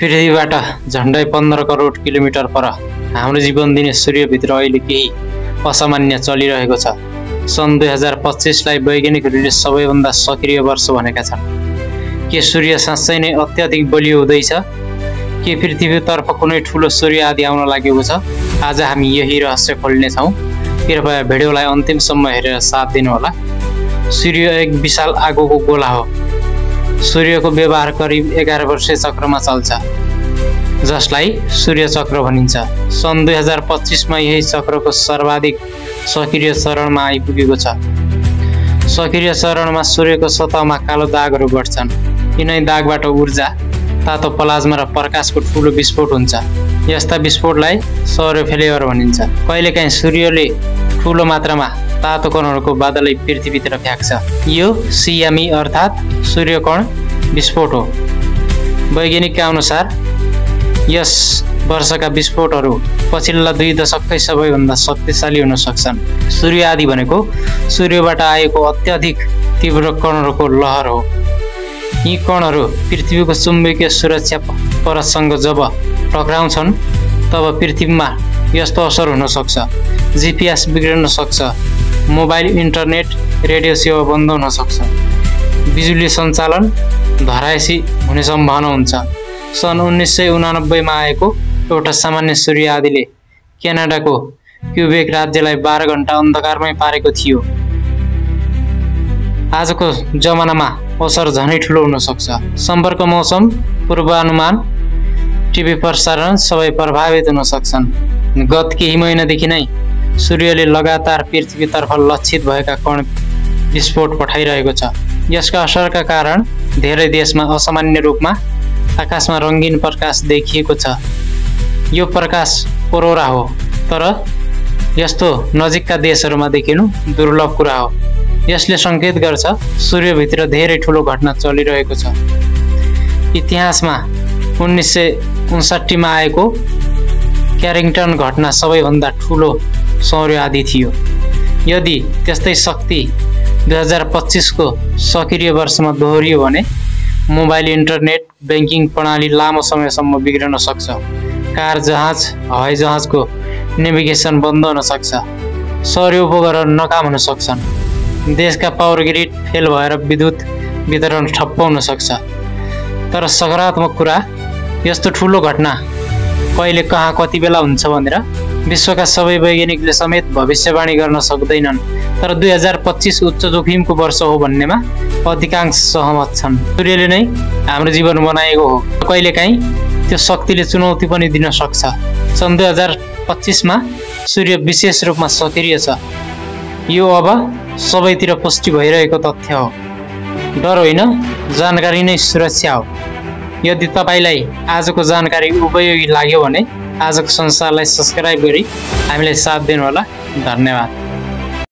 पृथ्वीबाट झन्डै 15 करोड किलोमिटर पर हाम्रो जीवन दिने सूर्यभित्र अहिले केही असामान्य चलिरहेको छ। सन् 2025लाई वैज्ञानिकहरूले सबैभन्दा सक्रिय वर्ष भनेका छन्। के सूर्य साँच्चै नै अत्याधिक बलियो हुँदैछ? के पृथ्वीतर्फ कुनै ठुलो सूर्य आदि आउन लागेको छ? आज हामी यही रहस्य खोल्नेछौँ। कृपया भिडियोलाई अन्तिमसम्म हेरेर साथ दिनुहोला। सूर्य एक विशाल आगोको गोला हो। सूर्यको व्यवहार करिब 11 वर्षे चक्रमा चल्छ, जसलाई सूर्य चक्र भनिन्छ। सन् 2025मा यही चक्रको सर्वाधिक सक्रिय चरणमा आइपुगेको छ। सक्रिय चरणमा सूर्यको सतहमा कालो दागहरू बढ्छन्। यिनै दागबाट ऊर्जा, तातो प्लाज्मा र प्रकाशको ठुलो विस्फोट हुन्छ। यस्ता विस्फोटलाई सौर्य फ्लेयर भनिन्छ। कहिलेकाहीँ सूर्यले ठुलो मात्रामा तातो कणहरूको बादलै पृथ्वीतिर फ्याँक्छ। यो सियामी अर्थात् सूर्यकण विस्फोट हो। वैज्ञानिकका अनुसार यस वर्षका विस्फोटहरू पछिल्ला 2 दशककै सबैभन्दा शक्तिशाली हुन सक्छन्। सूर्य आदि भनेको सूर्यबाट आएको अत्याधिक तीव्र कणहरूको लहर हो। यी कणहरू पृथ्वीको चुम्बकीय सुरक्षा परतसँग जब टक्राउँछन् तब पृथ्वीमा यस्तो असर हुन सक्छ। जीपीएस बिग्रन सक्छ, मोबाइल इन्टरनेट रेडियो सेवा बन्द हुन सक्छ, बिजुली सञ्चालन धरायसी हुने सम्भावना हुन्छ। सन् 1989मा आएको एउटा सामान्य सूर्य आदिले क्यानाडाको क्युबेक राज्यलाई 12 घण्टा अन्धकारमै पारेको थियो। आजको जमानामा असर झनै ठुलो हुन सक्छ। सम्पर्क, मौसम पूर्वानुमान, टिभी प्रसारण सबै प्रभावित हुन सक्छन्। गत केही महिनादेखि नै सूर्यले लगातार पृथ्वीतर्फ लक्षित भएका कण विस्फोट पठाइरहेको छ। यसका असरका कारण धेरै देशमा असामान्य रूपमा आकाशमा रङ्गीन प्रकाश देखिएको छ। यो प्रकाश अरोरा हो, तर यस्तो नजिकका देशहरूमा देखिनु दुर्लभ कुरा हो। यसले सङ्केत गर्छ सूर्यभित्र धेरै ठुलो घटना चलिरहेको छ। इतिहासमा 1959मा आएको क्यारिङटन घटना सबैभन्दा ठुलो सौर्य आदि थियो। यदि त्यस्तै शक्ति 2025को सक्रिय वर्षमा दोहोरियो भने मोबाइल इन्टरनेट ब्याङ्किङ प्रणाली लामो समयसम्म बिग्रन सक्छ। कार, जहाज, हवाई जहाजको नेभिगेसन बन्द हुन सक्छ। सौर्य उपकरण नकाम हुन सक्छन्। देशका पावर ग्रिड फेल भएर विद्युत वितरण ठप्प हुन सक्छ। तर सकारात्मक कुरा, यस्तो ठुलो घटना कहिले कहाँ कति बेला हुन्छ भनेर विश्वका सबै वैज्ञानिकले समेत भविष्यवाणी गर्न सक्दैनन्। तर 2025 उच्च जोखिमको वर्ष हो भन्नेमा अधिकांश सहमत छन्। सूर्यले नै हाम्रो जीवन बनाएको हो। कहिलेकाहीँ त्यो शक्तिले चुनौती पनि दिन सक्छ। सन् 2025मा सूर्य विशेष रूपमा सक्रिय छ। यो अब सबैतिर पुष्टि भइरहेको तथ्य हो। डर होइन, जानकारी नै सुरक्षा हो। यदि तपाईलाई आजको जानकारी उपयोगी लाग्यो भने आजको संसारलाई सब्स्क्राइब गरी हामीलाई साथ दिनुहोला। धन्यवाद।